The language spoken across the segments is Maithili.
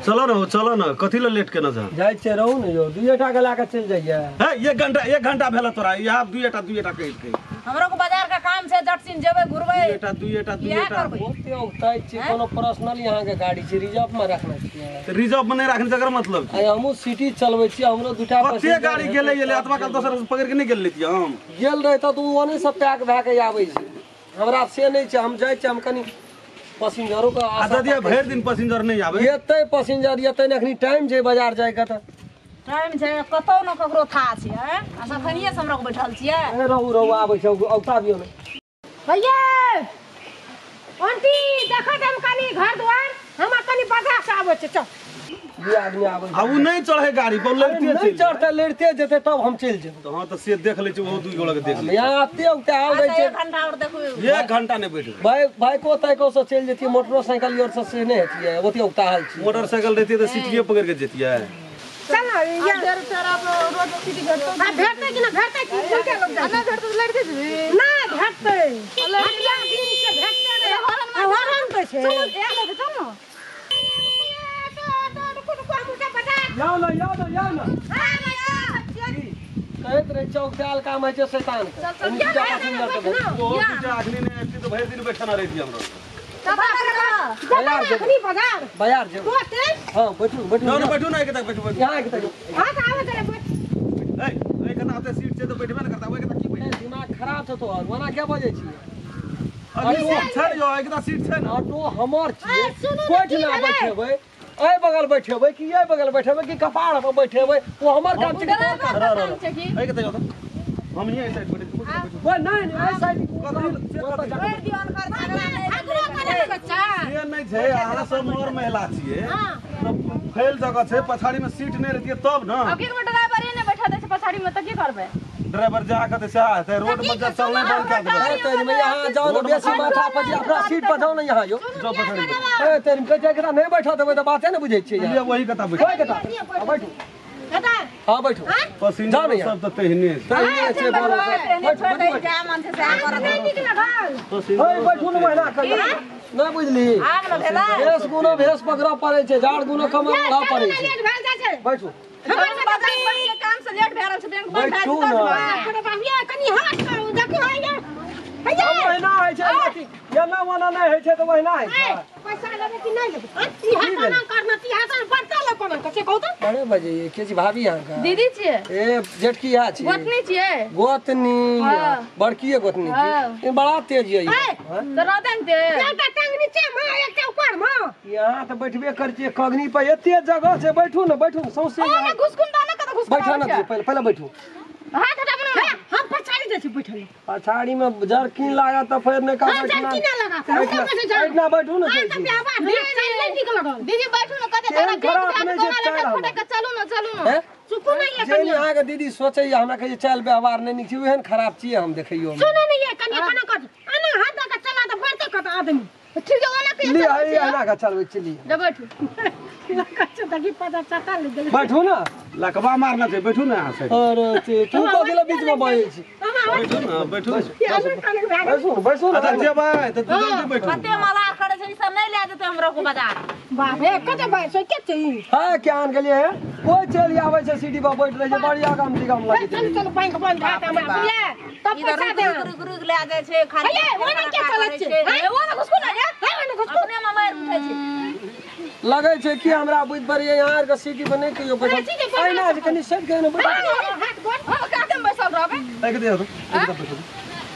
चलो न चलो न कथि ल लेट केना जा जाइ छै रहू न यौ दुइटा के ला के चलि जाइए। हे एक घंटा एक घंटा भेल तोरा यहाँ दुइटा दुइटा कहि कहि हमरो के बाजार का काम छै जटसिन जेबै घुरबै दुइटा दुइटा दुइटा ओते औतै छै। कोनो पर्सनल यहाँ के गाड़ी छै रिजर्व में रखना छियै। रिजर्व में नहीं रखने जकर मतलब आइ हमहु सिटी चलबै छी हमरो दुटा कते गाड़ी गेलै गेलै अथवा कल दोसर से पकड़ के नहीं गेल लेतियै हम गेल रहे त उ ओने से पैक भए के आबै छै। हमरा से नहीं छै हम जाइ छी हम कनी पैसेंजरो का आशा दिया भरि दिन पैसेंजर नहीं आवे एतै पैसेंजर एतै ने अखनी टाइम छै बाजार जाय के त टाइम छै कतौ न ककरो था छै आ सखनिए से हमरा बैठल छियै। ए रहू रहू आबै छै औता दियौ ने भैया आंटी देखो हम कनी घर द्वार हम कनी बाजार से आबै छै चल दू आदमी आबै आ उ नहीं चढ़े गाड़ी पर लड़ते नहीं चढ़ते लड़ते जेतै तब हम चलि जेबै। त हां त से देख लै छी ओ दुई गोला के देख लै यहाँ आते औते आल रहै छै एक घंटा और देखू एक घंटा नहीं बैठबै भाई भाई को तय को से चलि जेतियै मोटरसाइकिल और से से नहीं हेतियै ओते औता हाल छी। मोटरसाइकिल रहतियै त सीटिए पकड़ के जेतियै। चल ना ये तेरा रोड सिटी भेटतो हां भेटतै कि ना भेटतै कि के लोग जाय ना भेटतो त लड़ते जेबी ना भेटतै हटिया दिन के भेटतै रे हॉर्न दै छै चल एक लगे चल ना जाओ ना जाओ ना जाओ ना कहैत रहे चौक चाल काम है छै शैतान के चल चल ओ दूटा आदमी ने आबि त भरि दिन बैठना रहितियै हमरा बाजार अखनी बाजार बाजार जेबै होते हां बैठू बैठू ना बैठू ना एक तक बैठू बैठू यहां एक तक हां त आबै चले बैठ ए एक त आते सीट छै त बैठबे न करता ओइ के त की बैठ दिमाग खराब छै तोहर ओना के बजै छी अभी सीट छै यो एक त सीट छै न ऑटो हमर छियै कोठिना बैठेबै एहि बगल बैठेबै कि एहि बगल बैठेबै कि कपाड़ पर बैठेबै ओ हमर काम छै काम छै की एहि के त यो हम यहीं एहि साइड बैठे ओ नहीं नहीं एहि साइड छोड़ दियो अनकर झगड़ो करे बच्चा से नहीं छै अहाँ सब मर महिला छियै तब फैल जगह छै पछाड़ी में सीट नहीं रहतियै तब न अब के ड्राइवर ने बैठा दे छै पछाड़ी में त की करबै ड्राइवर जा के त सह हेतै रोड पर जब चलना बंद कर देबै तेरी में यहाँ जाओ ना बेसी माथा पर अपना सीट पर जाओ ना यहाँ यो जाओ पछाड़ी ए तेरी में कहै छै नहीं बैठा देबै त बाते ने बुझै छियै लिए वही कथा बैठू कोई कथा बैठू कथा हां बैठू पैसेंजर सब त तेहने तेहने छै बोलो बैठ बैठ जा मन से सह करत नहीं निक लगल ए बैठू न महिना कहियो नहीं बुझली आब न भेला भेस गुनो भेस पकड़ पड़ै छै झाड़ गुनो कमर ओढ़ा पड़ै छै लेट भेल जाइ छै बैठू हमर बैंक बंद के काम से लेट भेल छै बैंक बंद बैठू न अरे बाबू कनी हाथ करू देखो हैया हैया महीना होइ छै एना ओना नहि होइ छै त महीना होइ छै पैसा लेबै कि नहीं लेबै ई हाथ ना करना ती हाथ पड़ता ले कोना के कहू त अरे बजे के छी भाभी अहाँ का दीदी छियै ए जेठकी आ छी गोतनी छियै गोतनी बड़की गोतनी छी बड़ा तेज यै त रहतै ने एकटा टांग नीचे में एकटा ऊपर में यहाँ त बैठबे कर छियै कगनी पर एते जगह छै बैठू न बैठू सौंसे ओ ना घुसकुन दाना कत घुसकुन बैठा न पहिले पहिले बैठू हाथ हटाबू ना हम पछाड़ी जाइ छी बैठल पछाड़ी में जर्किन लागत त फेर नै का बैठना जर्किन लगा बैठना बैठू न दीदी बैठू न कते तारा फटक के चलू न चलू न चुप नै ये कनी अहाँ के दीदी सोचै हमरा कहै चाल व्यवहार नै नीक छै ओहन खराब छियै हम देखैयो सुनै नै ये कनी कना कर अना हाथ द के चला त बढ़ते कत आदमी ठीक है ओना के ली आई अना के चलबै चली ले बैठू कच्चा दगी पता चता ले गेल बैठू न लकवा मारना छै बैठू न अहाँ से अरे तू कथि ले बीच में बजै छी बैठू न बैठू बैठू बैठू न अच्छा जेबै त तू जल्दी बैठू कते मला करे छै ई सब नहीं ले जेतै हमरो को बाजार बाप रे कते बैसै के छै हां के आन गेलियै कोई चलि आबै छै सीढ़ी पर बैठ रहै छै बढ़िया काम दिगाम लागै चल चल बैंक बंद भए हमरा बुझले तब पैसा दे रुक रुक ले जाइ छै खाली हे ओना के चलै छै हे ओना घुसकू ना रे हे ओना घुसकू अपने में मार उठै छै लगै छै कि हमरा बुझ पड़ैए यहाँ आर के सीढ़ी पर नहि कहियो बैठल एना जे कनी सटि के ने बैठ हाथ गोड़ हम काते में बैसल रहबै एक दे दो एक बैठू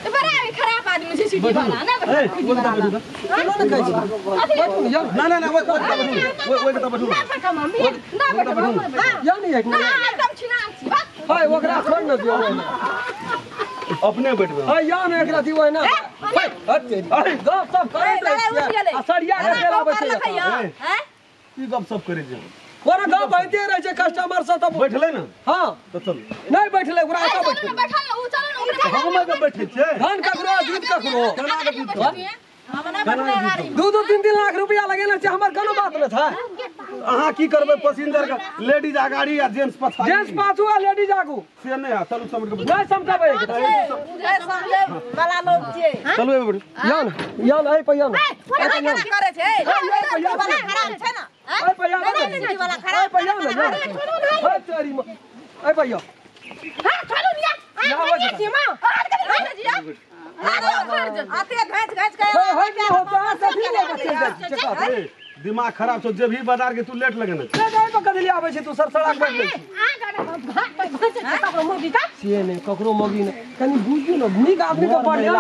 ए बड़ा खराब आदमी छै सीढ़ी वाला ना ए ओइ के बैठू केना ने कहै छी बैठू ने यार ना ना ना ओइ के बैठू ओइ के बैठू ना बैठो मम्मी ना बैठो या नहीं एक ना एकदम छिना छी हाय ओकरा छोड़ न दियौ अपने बैठबै हाय या ने एकरा दियौ ना हट तेरी गप सब करैत रहै आ सरिया के फेर आबै छै हैं की गप सब करै छै ओरा गप होइते रहै छै कस्टमर से तब बैठलै ने हां त चल नहीं बैठलै ओकरा एतऽ बैठलै बैठल उ चल ने ओकरा हम के बैठै छियै धन ककरो दूध ककरो हम ना बैठबै गाड़ी 2 2 3 3 लाख रुपया लगेने छै हमर कोनो बात नै छै। अहाँ की करबै पैसेंजर के लेडीज अगाड़ी आ जेंट्स पछाड़ी जेंट्स पाछू आ लेडीज आगू से नै आ चलू समझ के नै समझबै बुझै समझै वाला लोग छियै। चलू एबै यान यान एहि पर यान करे छै बड़ा खराब छै ना। ए पैया नहीं वाला खराब पैया ना हां तेरी ए पैया हां छोड़ू निया आ छी मां आते घाच घाच के होय के होता कथी ले के चल जा दिमाग खराब छौ जे भी बाजार के तू लेट लगे ना गाय पर कथी ले आबै छै तू सरसरा के बैठ लै आ गाय भाग पर घुस छै ककरो मोगी का से नै ककरो मोगी नै कनी बुझियौ न नीक आदमी के बढ़िया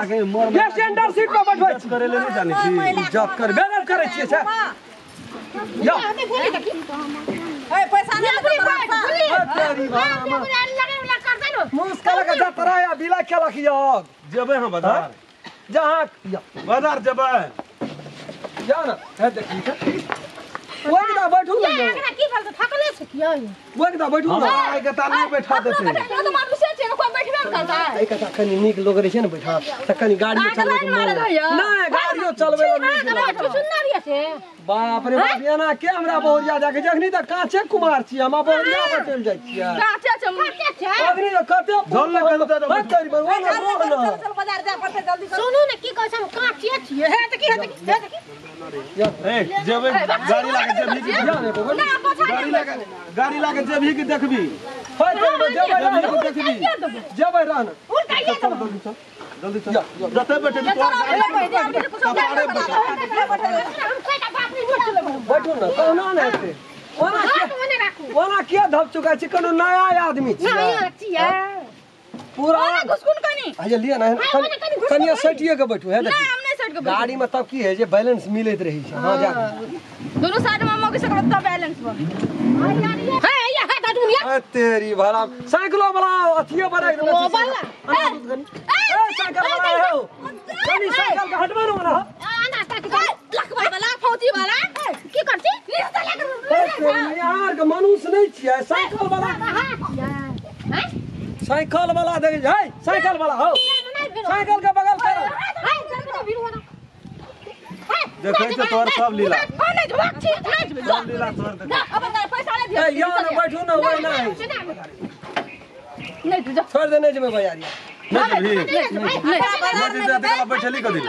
ये सेंटर सीट पर बैठबै छी करे ले नै जानै छी जब कर बेगर करै छियै छै या ए पैसा नै तेरी मुस्का लगा जतरा या बिला खेलक यो जेबै हम बाजार जहाँ या बाजार जेबै जा ना है देखी त ओइ दा बैठू ना एकरा की भेल त थकले छै की ओइ ओइ दा बैठू ना आइ के ताल में बैठा देते त मानुषे छै कोइ बैठबे न करता एइ कथा कनी नीक लोग रहे छै ने बैठा त कनी गाड़ियो चलबै नै गाड़ियो चलबै नीक सुंदर ये से बाप रे बाप एना के हमरा बहुरिया जाके जखनी त काचे कुमार छी हम बहुरिया पर चल जाइ छियै काचे छै काचे छै अखनी त कते झोल लग चल चल बाजार जा पड़ते जल्दी सुनू ने की कहै छै हम काचे छियै हे त की हे त की हे त की ए जेबै गाड़ी लाके जेबही की गाड़ी लाके जेबही की देखबी जेबै जेबै रहन जल्दी चल जते बैठे तोर बैठू ना कहना ने हेतै ओना ओना के धप चुका छै कोनो नया आदमी छियै नया छियै पूरा ओना घुसकुन कनी अच्छा लिअ ना कनी सटिए के बैठू है ना हम नहीं सट के गाड़ी में तब की है जे बैलेंस मिलैत रही छै हां जा दोनों साइड में मौके से करत बैलेंस बन हे या हे दादू ए तेरी भला साइकिलो वाला अथिए बना देने छै ए साइकिल वाला हो कनी साइकिल के हटबे न वाला आना तक लखवा वाला फौजी वाला की करछी यार के मनुष्य नहीं छियै साइकिल वाला हां साइकिल वाला देख है साइकिल वाला हो साइकिल के बगल कर हाय चल के भीड़ होना देखै छ तोर सब लीला हां नहीं झुक छी नहीं सब लीला तोर देख ना अपन पैसा ले दियो ए यार बैठू ना ओइ ना नहीं तू जा छोड़ दे नहीं जेबै बाजारिया नहीं जेबही नहीं जेबही बैठली कदी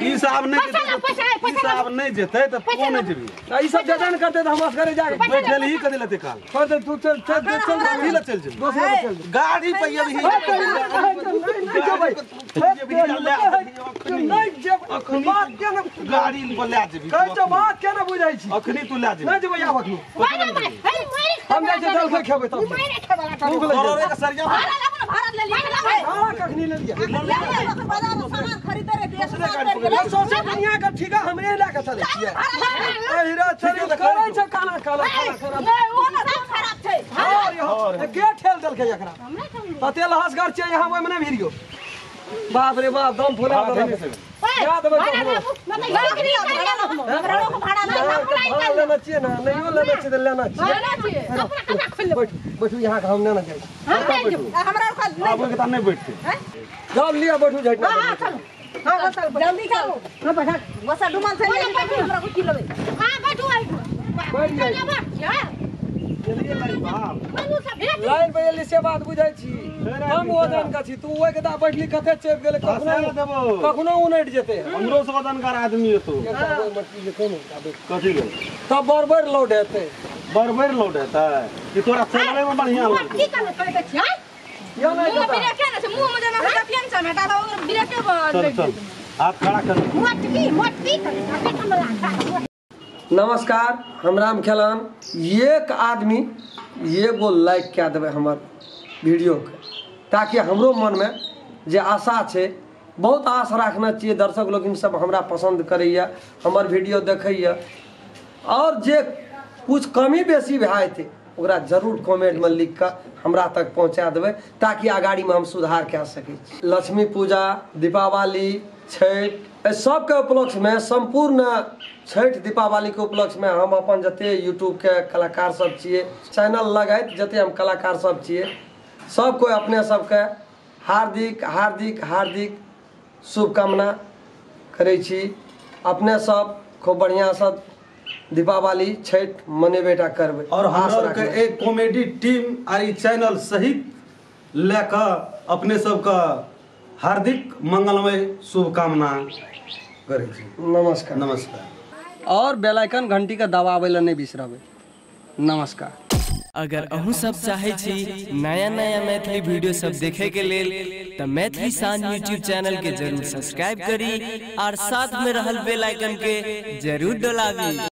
ई साहब नहीं जेतै ई साहब नहीं जेतै त तू नहीं जेबही ई सब जतन करते त हम असगरे जाके बैठल ही कदी लेते काल छोड़ दे तू चल चल चल गाड़ी ले चल जेबही दोसर चल गाड़ी पे ये भी नहीं जेबै नहीं जेबै बात के ना गाड़ी पर ले जेबही कहै छ बात के ना बुझै छी अखनी तू ले जेबही नहीं जेबै आब अखनी हम जाइ छी जलखै खेबै तब तोरे के सरिया भाड़ा ले लिया भाड़ा कखनी ले लिया बाजार में सामान खरीदे रे देश में सोचे दुनिया के ठीका हमरे ले के चलै छियै ए हीरा चली करै छै काना काला खाना खराब ए ओ ना सब खराब छै हां के ठेल देलकै एकरा तते लहसगर छियै यहाँ ओइ में नै भिरियो बाप रे बाप दम फुला देलक याद देबै भाड़ा लेना छियै ना नहियो लेना छियै त लेना छियै बैठू बैठू यहाँ के हम लेना जाइ छी हमरा आब के त नहीं बैठते जाओ लिया बैठू झट ना हां चल जल्दी चलो हां बैठा बसा डुमल छै हमरा को की लेबै हां बैठू आई बैठ जाइ लाइन पे एली से बात बुझै छी हम वजन का छी तू ओइ के दा बैठली कते चेप गेलै कखनो कखनो उनट जेतै हमरो से वजनकार आदमी हो तू कथी गेल तब बरबर लोड हेतै बरबर लोड हेतै कि तोरा चलबै में बढ़िया लगतै की करबै चलबै छियै या नहीं मुंह ब्रेक है ना मुंह में जना कतियन चमेटा त ओकर ब्रेके चल चल हाथ खड़ा कर मोटकी मोटकी कर कमला। नमस्कार, हम राम खेलान। एक आदमी एगो लाइक कए देबै हमर वीडियो के, ताकि हमरो मन में जे आशा छै, बहुत आश राखने छियै दर्शक लोकिन सब हमरा पसंद करैया, हमर वीडियो देखैया, और जे कुछ कमी बेसी भए जेतै ओकरा जरूर कमेंट में लिख कऽ हमरा तक पहुँचा देबै, ताकि अगाड़ी में हम सुधार कए सकै छी। लक्ष्मी पूजा, दीपावली, छठि, एहि सबके उपलक्ष्य में, सम्पूर्ण छठि दीपावली के उपलक्ष्य में हम अपन जते यूट्यूब के कलाकार सब छियै, चैनल लगैत जते हम कलाकार सब छियै, सब कोइ अपने सबके हार्दिक हार्दिक हार्दिक शुभकामना करै छी। अपने सब खूब बढ़िआँसँ दीपावली छठि मनेबेटा करबै। और हमरा के एक कॉमेडी टीम और ई चैनल सहित लेकर अपने सबके हार्दिक मंगलमय शुभकामना करै छी। नमस्कार। नमस्कार। और बेल आइकन घंटी के दबाबै लए नहि बिसरबै। नमस्कार। अगर अहूँ सब चाहे छी नया नया मैथिली वीडियो सब देखे के लेल त मैथिली शान यूट्यूब चैनल के जरूर सब्सक्राइब करी और साथ में रहल बेल आइकन के जरूर दबाबी।